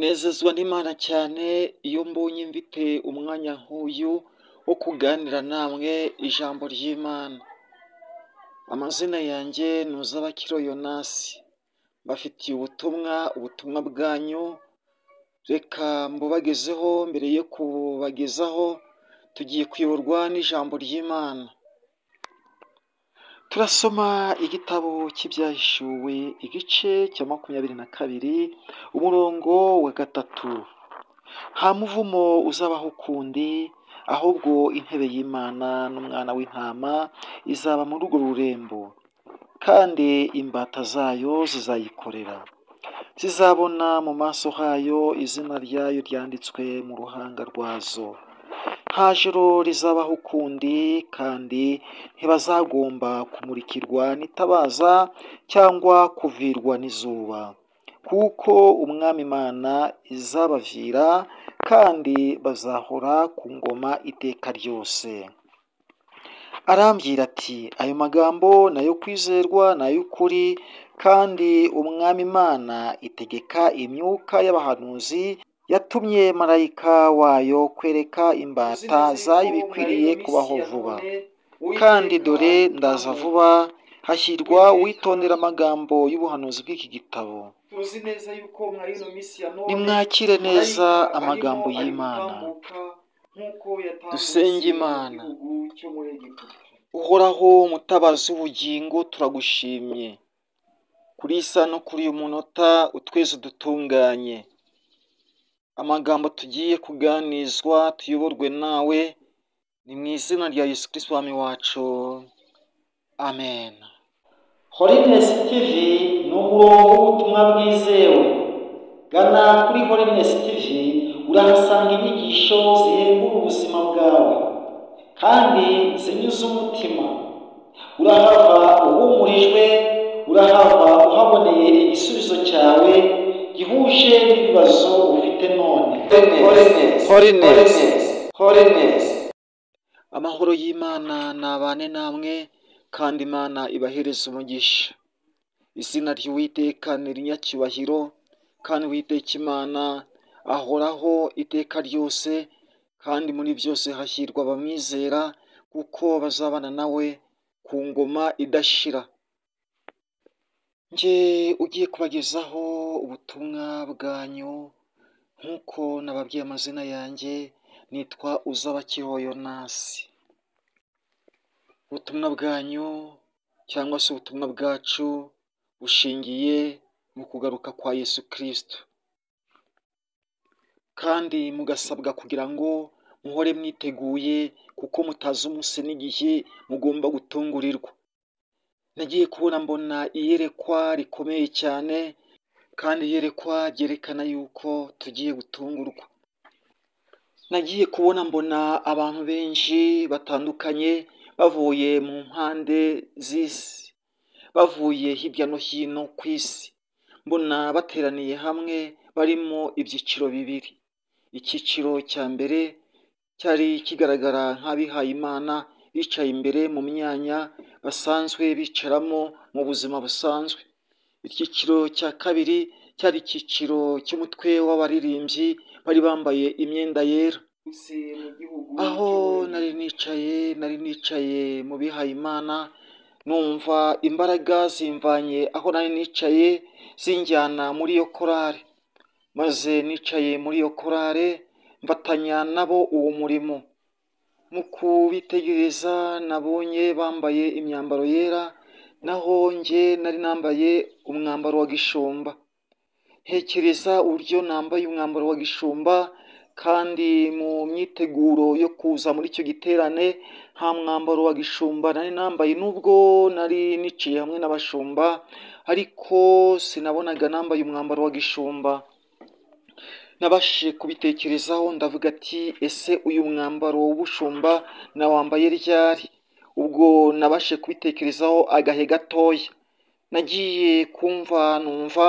Nezezwa n'Imana cyane iyo mbonye mfite umwanya nk'uyu wo kuganira namwe ijambo ry'Imana. Amazina yanjye ni Uzabakiro Yonasi, mbafitiye ubutumwa, ubutumwa bwanyu reka mbubagezeho. Mbere yo kububagezaho tugiye kuyoborwa n'ijambo ry'Imana. Turasoma igitabo cy'Ibyahishuwe igice cya 22 umurongo wa 3. Nta muvumo uzabaho ukundi, ahubwo intebe y'Imana n'Umwana w'Intama izaba muri urwo rurembo, kandi imbata zayo zizayikorera. Zizabona mu maso hayo izina ryayo ryanditswe mu ruhanga rwazo. Nta joro rizabaho ukundi, kandi ntibazagomba kumurikirwa n'itabaza cyangwa kuvirwa n'izuba, kuko Umwami Imana izabavira, kandi bazahora ku ngoma iteka ryose. Arambwira ati, ayo magambo ni ayo kwizerwa, ni ay'ukuri, kandi Umwami Imana itegeka imyuka y'abahanuzi yatumye marayika wayo kwereka imbata zayo ibikwiriye kubaho vuba. Kandi dore ndaza vuba, hahirwa uwitondera amagambo y'ubuhanuzi bw'iki gitabo. Nimwakire neza amagambo y'Imana. Dusenge Imana. Uhoraho mutabazi w'ubugingo, turagushimye kuri iyi saha no kuri uyu munota, utweze udutunganye. Amagambo tugiye kuganizwa tuyoborwe nawe, ni mu izina rya Yesu Kristo Umwami wacu, amen. Holiness TV ni umurongo w'ubutumwa bwizewe. Gana kuri Holiness TV, urahasanga inyigisho zihembura ubuzima bwawe kandi zinyuze umutima. Urahava uhumurijwe, urahava uhaboneye igisubizo cyawe gihuje n'ibibazo ufite none. Holiness, Holiness. Amahoro y'Imana nabane namwe, kandi Imana ibahereze umugisha. Izina ry'Uwiteka ni rinyacyubahiro, kandi Uwiteka Imana ahoraho iteka ryose, kandi muri byose hahirwa abamwizera, kuko bazabana nawe ku ngoma idashira. Njye ugiye kubagezaho ubutumwa bwanyu, nk'uko nababwiye amazina yanjye, nitwa Uzabakiriho Yonasi. Ubutumwa bwanyu cyangwa se ubutumwa bwacu bushingiye mu kugaruka kwa Yesu Kristo, kandi mugasabwa kugira ngo muhore mwiteguye, kuko mutazi umunsi n'igihe mugomba gutungurirwa. Nagiye kubona mbona iyerekwa rikomeye cyane, kandi iyerekwa ryerekana yuko tugiye gutungurwa. Nagiye kubona mbona abantu benshi batandukanye bavuye mu mpande z'isi, bavuye hirya no hino ku isi, mbona bateraniye hamwe barimo ibyiciro bibiri. Icyiciro cya mbere cyari kigaragara nk'abihaye Imana bicaye imbere mu myanya basanzwe bicaramo mu buzima busanzwe. Icyiciro cya kabiri cyari icyiciro cy'umutwe w'abaririmbyi bari bambaye imyenda yera. Aho nari nicaye, nari nicaye mu bihaye Imana, numva imbaraga zimvanye aho nari nicaye zinjyana muri iyo korari, maze nicaye muri iyo korari mfatanya nabo uwo murimo. Mu kubitegereza nabonye bambaye imyambaro yera, naho njye nari nambaye umwambaro wa gishumba. Ntekereza uburyo nambaye umwambaro wa gishumba, kandi mu myiteguro yo kuza muri icyo giterane nta mwambaro wa gishumba nari nambaye, nubwo nari niciye hamwe n'abashumba, ariko sinabonaga nambaye umwambaro wa gishumba. Nabashije kubitekerezaho ndavuga ati, ese uyu mwambaro w'ubushumba nawambaye ryari? Ubwo nabashije kubitekerezaho agahe gatoya. Nagiye kumva numva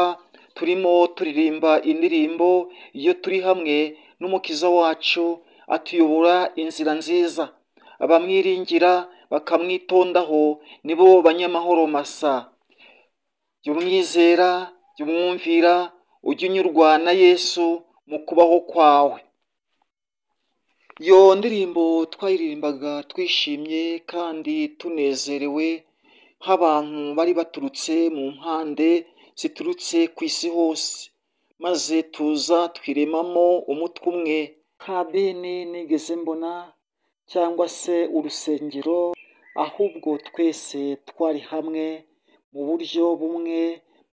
turimo turirimba indirimbo, iyo turi hamwe n'Umukiza wacu atuyobora inzira nziza. Abamwiringira bakamwitondaho nibo banyamahoro masa. Jya umwizera, jya umwumvira, Ujye unyurwa na Yesu mu kubaho kwawe. Iyo ndirimbo twayiririmbaga twishimye kandi tunezerewe, nk'abantu bari baturutse mu mpande ziturutse ku isi hose, maze tuza twiremamo umutwe umwe. Nta dini nigeze mbona cyangwa se urusengero, ahubwo twese twari hamwe mu buryo bumwe,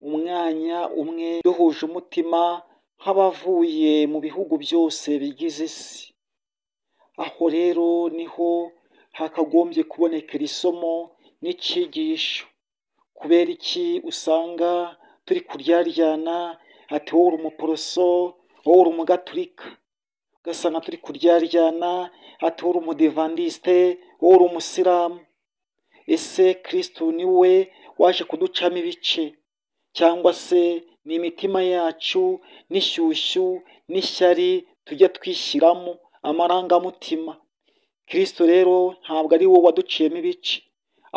mu mwanya umwe, duhuje umutima nk'abavuye mu bihugu byose bigize isi. Aho rero niho hakagombye kubonekera isomo n'icyigisho. Kubera iki usanga turi kuryaryana, ati wowe uri umuporoso, wowe uri umugaturika, ugasanga turi kuryaryana, ati wowe uri umudivandisite, wowe uri umusilamu. Ese Kristo ni we waje kuducamo ibice, cyangwa se ni imitima yacu n'ishyushyu n'ishyari tujya twishyiramo amarangamutima? Kristo rero ntabwo ari we waduciyemo ibice,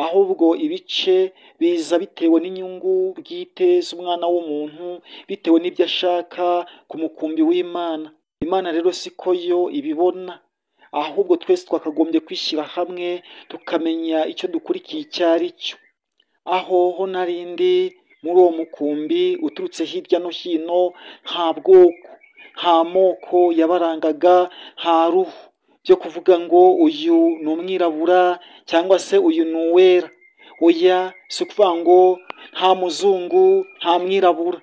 ahubwo ibice biza bitewe n'inyungu bwite z'umwana w'umuntu, bitewe n'ibyo ashaka ku mukumbi w'Imana. Imana rero siko yo ibibona, ahubwo twese twakagombye kwishyira hamwe tukamenya icyo dukurikiye icyo ari cyo. Aho ho narindi muri uwo mukumbi uturutse hirya no hino, nta bwoko, nta moko yabarangaga, nta ruhu byo kuvuga ngo uyu ni umwirabura cyangwa se uyu ni uwera. Oya, si ukuvuga ngo nta muzungu, nta mwirabura.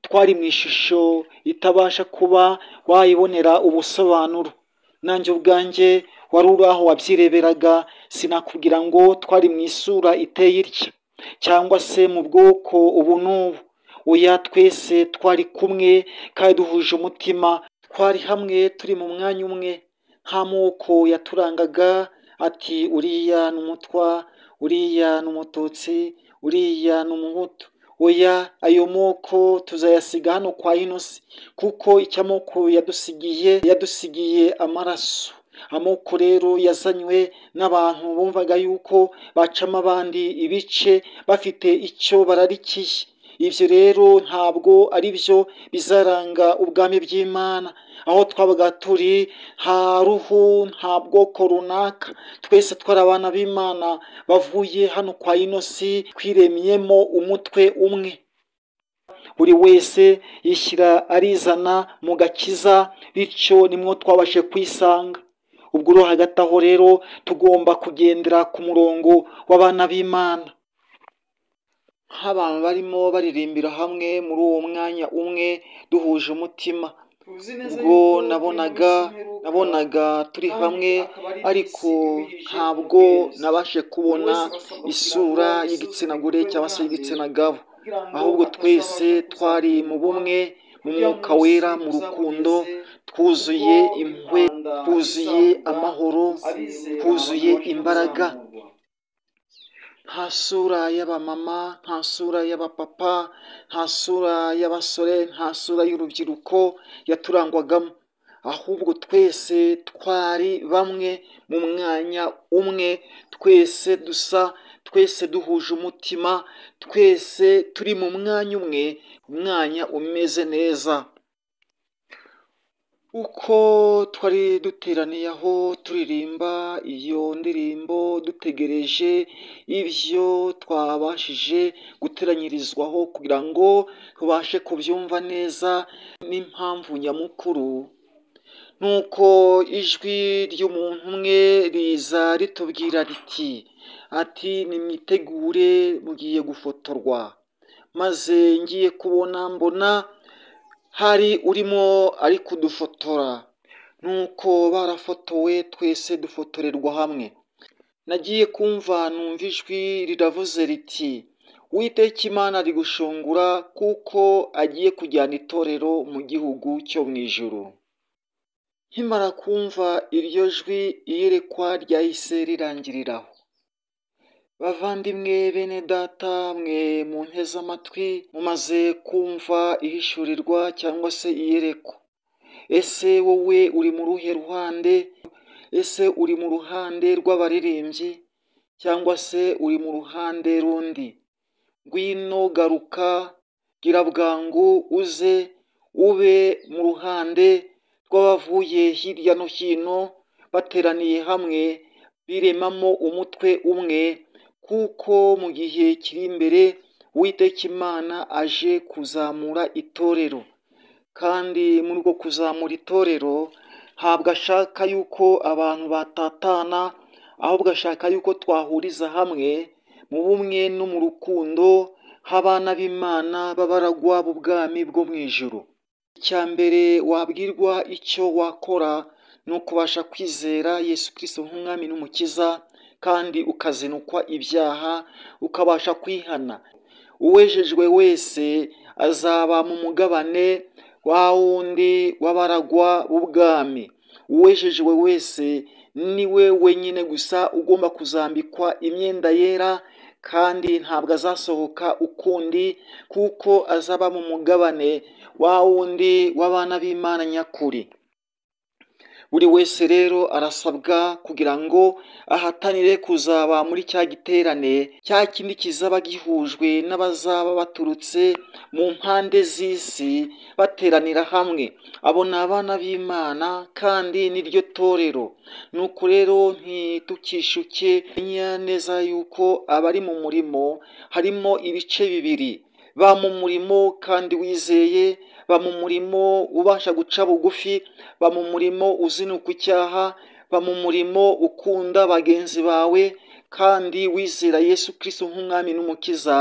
Twari mu ishusho itabasha kuba wayibonera ubusobanuro. Nanjye ubwanjye wari uri aho wabyireberaga, sinakubwira ngo twari mu isura iteye itya cyangwa se mu bwoko ubu n'ubu. Oya, twese twari kumwe kandi duhuje umutima, twari hamwe turi mu mwanya umwe, nta moko yaturangaga ati uriya ni umutwa, uriya ni umututsi, uriya ni umuhutu. Oya, ayo moko tuzayasiga hano kwa Inosi, kuko icyo amoko yadusigiye, yadusigiye amaraso. Amoko rero yazanywe n'abantu bumvaga yuko bacamo abandi ibice bafite icyo bararikiye. Ibyo rero ntabwo ari byo bizaranga ubwami bw'Imana. Aho twabaga turi nta ruhu, nta bwoko runaka, twese twari abana b'Imana bavuye hano kwa Inosi, twiremyemo umutwe umwe. Buri wese yishyira arizana mu gakiza, bityo nimwo twabashe kwisanga. Ubwo uri hagati aho rero tugomba kugendera ku murongo w'abana b'Imana. Nk'abantu barimo baririmbira hamwe muri uwo mwanya umwe duhuje umutima. Ubwo nabonaga turi hamwe, ariko ntabwo nabashe kubona isura y'igitsina gore cyangwa se y'igitsina gabo, ahubwo twese twari mu bumwe, mu mwuka wera, mu rukundo, twuzuye impuhwe, twuzuye amahoro, twuzuye imbaraga. Nta sura y'abamama, nta sura y'abapapa, nta sura y'abasore, nta sura y'urubyiruko yaturangwagamo, ahubwo twese twari bamwe mu mwanya umwe, twese dusa, twese duhuje umutima, twese turi mu mwanya umwe, umwanya umeze neza. Uko twari duteraniye aho turirimba iyo ndirimbo, dutegereje ibyo twabashije guteranyirizwaho kugira ngo tubashe kubyumva neza n'impamvu nyamukuru, nuko ijwi ry'umuntu umwe riza ritubwira riti, ati nimwitegure mugiye gufotorwa. Maze ngiye kubona mbona hari urimo ari kudufotora, nuko barafotowe twese dufotorerwa hamwe. Nagiye kumva numva ijwi riravuze riti, Uwiteka Imana ari gushungura kuko agiye kujyana itorero mu gihugu cyo mu ijuru. Nkimara kumva iryo jwi, iyerekwa ryahise rirangiriraho. Bavandimwe bene data, mwe munteze amatwi, mumaze kumva ihishurirwa cyangwa se iyerekwa. Ese wowe uri mu ruhe ruhande? Ese uri mu ruhande rw'abaririmbyi cyangwa se uri mu ruhande rundi? Ngwino, garuka, gira bwangu uze ube mu ruhande rw'abavuye hirya no hino bateraniye hamwe biremamo umutwe umwe, kuko mu gihe kiri imbere Uwiteka Imana aje kuzamura itorero. Kandi muri uko kuzamura itorero ntabwo ashaka yuko abantu batatana, ahubwo ashaka yuko twahuriza hamwe mu bumwe no mu rukundo nk'abana b'Imana b'abaragwa b'ubwami bwo mu ijuru. Icya mbere wabwirwa icyo wakora ni ukubasha kwizera Yesu Kristo nk'umwami n'umukiza, kandi ukazinukwa ibyaha, ukabasha kwihana. Uwejejwe wese azaba mu mugabane wa wundi w'abaragwa b'ubwami. Uwejejwe wese niwe wenyine gusa ugomba kuzambikwa imyenda yera, kandi ntabwo azasohoka ukundi, kuko azaba mu mugabane wa wundi w'abana b'Imana nyakuri. Buri wese rero arasabwa kugira ngo ahatanire kuzaba muri cya giterane, cya kindi kizaba gihujwe n'abazaba baturutse mu mpande z'isi bateranira hamwe. Abo ni abana b'Imana kandi niryo torero. Nuko rero ntitukishuke, menya neza yuko abari mu murimo harimo ibice bibiri: ba mu murimo kandi wizeye, ba mu murimo ubasha guca bugufi, ba mu murimo uzinuka icyaha, ba mu murimo ukunda bagenzi bawe kandi wizera Yesu Kristo nk'umwami n'umukiza,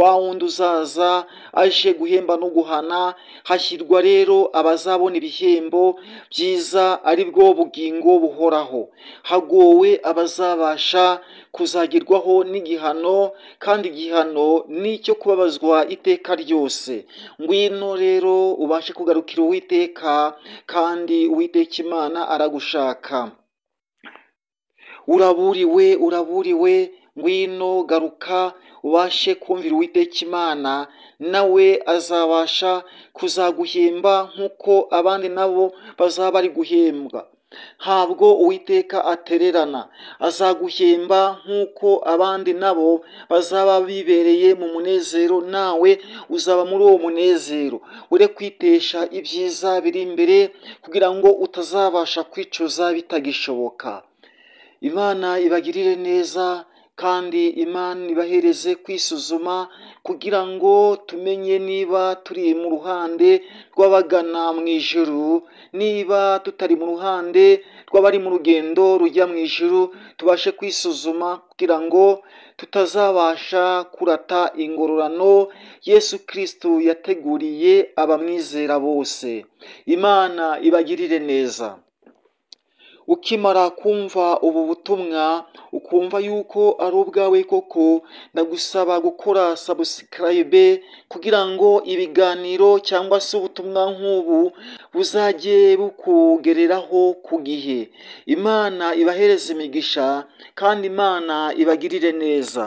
wa wundi uzaza aje guhemba no guhana. Hashyirwa rero abazabona ibihembo byiza, ari bwo bugingo buhoraho. Hagowe abazabasha kuzagerwaho n'igihano, kandi igihano ni icyo kubabazwa iteka ryose. Ngwino rero ubashe kugarukira Uwiteka, kandi Uwiteka Imana aragushaka. Uraburiwe, uraburiwe, ngwino garuka ubashe kumvira Uwiteka Imana, nawe azabasha kuzaguhemba nk'uko abandi nabo bazaba bari guhembwa. Ntabwo Uwiteka atererana, azaguhemba nk'uko abandi nabo bazaba bibereye mu munezero, nawe uzaba muri uwo munezero. Ure kwitesha ibyiza biri imbere kugira ngo utazabasha kwicuza bitagishoboka. Imana ibagirire neza, kandi Imana ibahereze kwisuzuma kugira ngo tumenye niba turi mu ruhande rw'abagana mu ijuru, niba tutari mu ruhande rw'abari mu rugendo rujya mu ijuru, tubashe kwisuzuma kugira ngo tutazabasha kurata ingororano Yesu Kristo yateguriye abamwizera bose. Imana ibagirire neza. Ukimara kumva ubu butumwa ukumva yuko ari ubwawe koko, ndagusaba gukora subscribe kugira ngo ibiganiro cyangwa se ubutumwa nk'ubu buzajye bukugereraho ku gihe. Imana ibahereze imigisha kandi Imana ibagirire neza.